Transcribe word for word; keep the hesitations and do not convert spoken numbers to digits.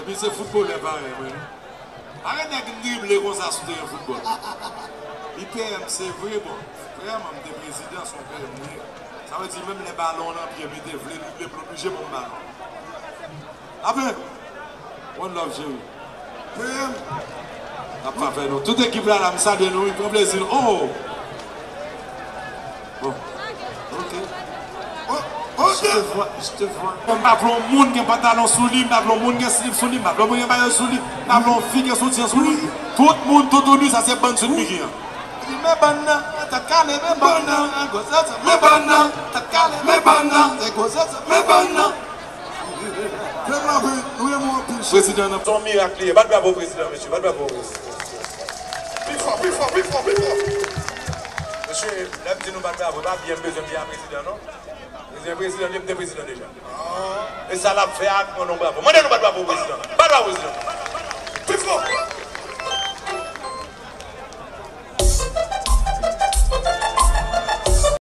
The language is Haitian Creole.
Epi se foutbolè parèy mwen. Parèy nèg drible konsa sou teren foutbòl. Li P M se vre, bon, prèman m te prezidan, se yon P M li ye. Sa vle di menm lè balon nan pye m, li te vle drible, m oblije ban m balon. Ape, one love, cheri. P M. N ap pa fè nou. Tout ekip la, la, m salye nou, wi, pran plezi nou. Oh! Bon. Ok. Oh, ok. Je te vois, je te vois. M pa vle yon moun gen pantalon sou li, m pa vle yon moun gen slip sou li, m pa vle yon moun gen mayo sou li, m pa vle yon fi gen soutyen sou li. Tout moun, tout ou ni, sa se bann sou Mickey an. Di, men bann nan, tèt kale, men bann nan, gwo zèzè, men bann nan, tèt kale, men bann nan, se gwo zèzè, men bann nan. Fèm la pen, nou renmen w anpil. Prezidan nan. Se yon mirak li ye. Bat bravo prezidan, mesye. Bat bravo. Pi fò, pi fò, pi fò, pi fò. Mesye, lè m di nou bat bravo, e pa byen m bezwen byen a prezidan, non. Prezidan, prezidan, li m te prezidan deja. E sa l ap fè a, mande yon bravo. Mande nou bat bravo prezidan. Bat bravo prezidan. Pi fò.